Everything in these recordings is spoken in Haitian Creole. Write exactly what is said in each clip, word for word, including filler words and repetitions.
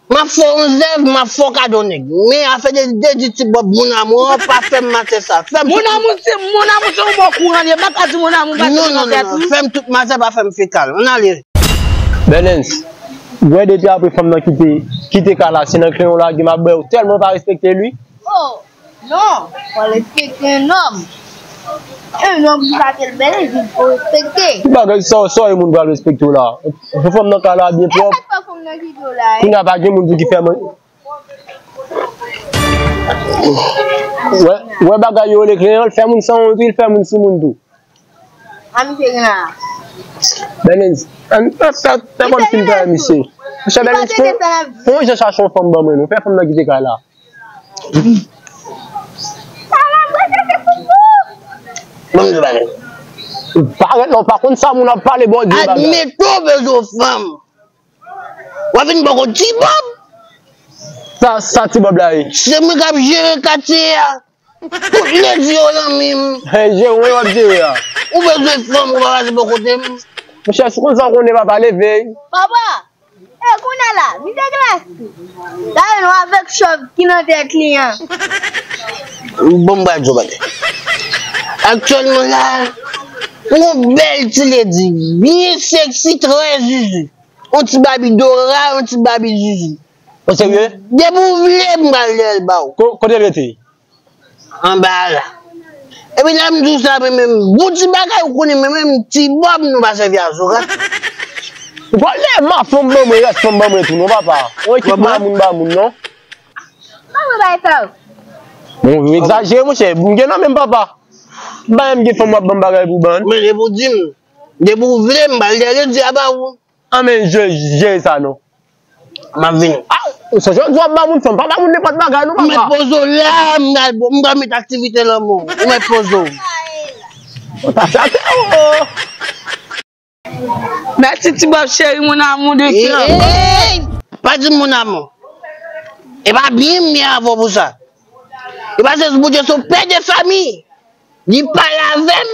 M ap fè w yon zèv, m ap fè w kado nèg. Men afè de, de di ti bòb mon amour, pa fè m maten sa. Fè m Mon amour, se, mon amour, se yon bon kouran li ye. M pa ka di mon amour, pa di non, non, non, non. Fè m tout maten, pa fè m fekal. Ann ale. Bèlens, wè depi apre fanm nan kite, kite kay la, se nan kleyon lage m ap bwè, ou tèlman pa respekte li. Oh, non, fò respekte yon nonm. Yon nonm ki pa kel Bèlens, li fò respekte. Ki bagay sa, sa yon moun pral respekte w la? Ou fanm nan kay la byen pwòp. E sa k fè fanm nan kite w la, eh? Kounye a pa gen moun tou ki fè mwen. Wè, wè bagay yo rele kleyon, l fè moun san wont, wi, l fè moun sou moun tou. A misye gen la. Bèlens, an, ta, ta, ta konn fin travay misye. Misye Bèlens, fon, fon jan chache yon fanm ban mwen, non. Fè fanm nan kite kay la. Bon, m di bagay. Parèt la, w pa konn sa moun ap pale, Bondye bagay. Admete w bezwen fanm. W ap vin bòkò ti bòb. Sa, sa ti bòb la ye? Se mwen k ap jere katye a. Tout ledi yo nan men m. Hey, jere, w ap jere a. Ou bezwen fanm, ou pa pase bò kote m. Monchè, si w konn sa w konnen, papa, leve. Papa, e kounye a la, misye gen la. Gade non avèk chòv ki nan tèt li an. Bon, m pral di w bagay. Aktyèlman la, yon bèl ti ledi, byen seksi, trè zizi. Yon ti babi dora, yon ti babi zizi. Ou serye? Depi w vle, m pral dèyè l ba w. Ko-, kote l rete? Anba a la. Epi lè m di w sa, men menm, bon ti bagay, ou konnen, men menm, ti bòb, nou pa sèvi a zorat. Ou pa lè ma fanm ban mwen, rès fanm ban mwen tou, non, papa. On ekip mamoun ba moun, non? Ban mwen bay sa yo. Bon, ou egzajere, monchè. M gen nan men m, papa. Bagay m gen fanm w ap ban m bagay pou ban. Men depi w di m, depi w vle, m pral dèyè l, di a ba ou. An men, je, jere sa, non. M ap vini. Ah, sonje w di w ap ba moun fanm, pa ba moun nenpòt bagay, non, papa. Ou mèt poze w la, m pral, m pral met aktivite lanmou. Ou mèt poze w. Ou ta chate, oh. Mèsi ti bòb cheri, mon amour de cœur. Ey, ey, ey, pa di m mon amour. E pa byen m ye avè w pou sa. E pa se Bondye, se yon pè de fanmi. Li pale avè m,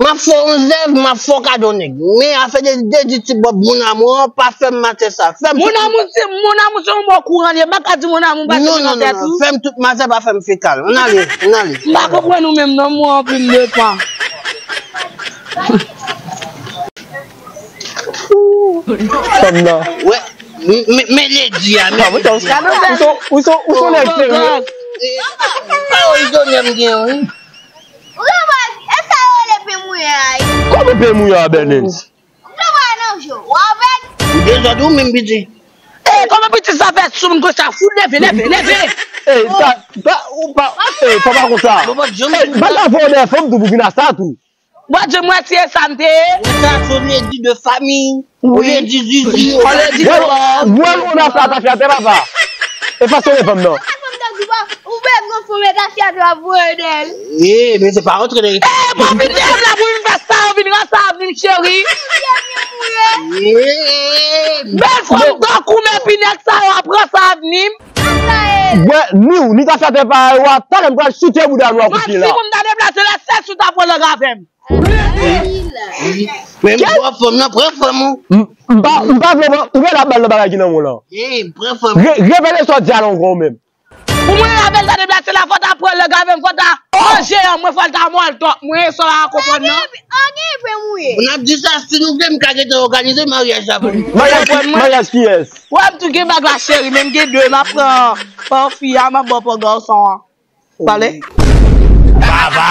m ap fè w yon zèv, m ap fè w kado nèg. Men afè de, de di ti bòb mon amour an, pa fè m maten sa. Fè m tout. Mon amour, se, mon amour, se yon bon kouran li ye. M pa ka di mon amour, m pa di non, non, non, non. Fè m tout maten, pa fè m fekal. Ann ale, ann ale. M pa konprann ou menm, non, mwen anpil de tan. Fanm nan. Wè, men, men, men ledi a, men ledi a. Ou se, ou se, ou se yon nèg serye. E, e, e, pa yon zonè m gen, wi. Ou gen vwa, e sa yo rele pe mouye a, wi. Kòman pe mouye a, Bèlens? Ou gen vwa nan je w, w avèg. Ou dezòd ou menm piti. E, kòman piti sa fè sou moun konsa, fout leve, leve, leve. E, sa, sa, ou pa, e, pa, pa konsa. E, pa ka fè w dèyè fanm tou pou vin a sa tou. Bondye, mwen se sa m te ye. Ou ta se ledi de fanmi. Ou ledi zizi. Ou ledi de fanmi. Mwen, mwen, mwen, sa ta fè atè papa. E fason de fanm nan. Ou bezwen fanm e ta fè atè ap voye dèyè l. E, men se pa antre nan. E, bon, vin dèyè m la pou vin fè sa, vin ranse avè m, cheri. Bèl fanm tankou m epi nèg sa yo ap ranse avè m. Wè, ni w, ni ta fè atè pa yo a, talè m pral choute bouda nou a kout pye la. Mwen, si pou m ta deplase la, se sou ta pran lang avè m. Men m pran fanm nan, pran fanm ou. M, m pa, m pa vle pran, ou wè la bal nan bagay ki nan men w lan. Ey, m pran fanm. Re-, repete sa w di a la ankò ou menm. Pou mwen la bèl ta deplase la, fò ta pran lang avè m, fò ta manje an mwen, fò l ta mòl tòt mwen, sa w pa konprann nan. Anyen, anyen, pe mouye. N ap di sa, si nou vle, m ka gentan òganize maryaj la pou nou. Maryaj, maryaj kiyès? Wè, m tou gen bag la, cheri, men m gen de, m ap pran, pran fi a, m ap ba w pran gason an. Pale. Papa,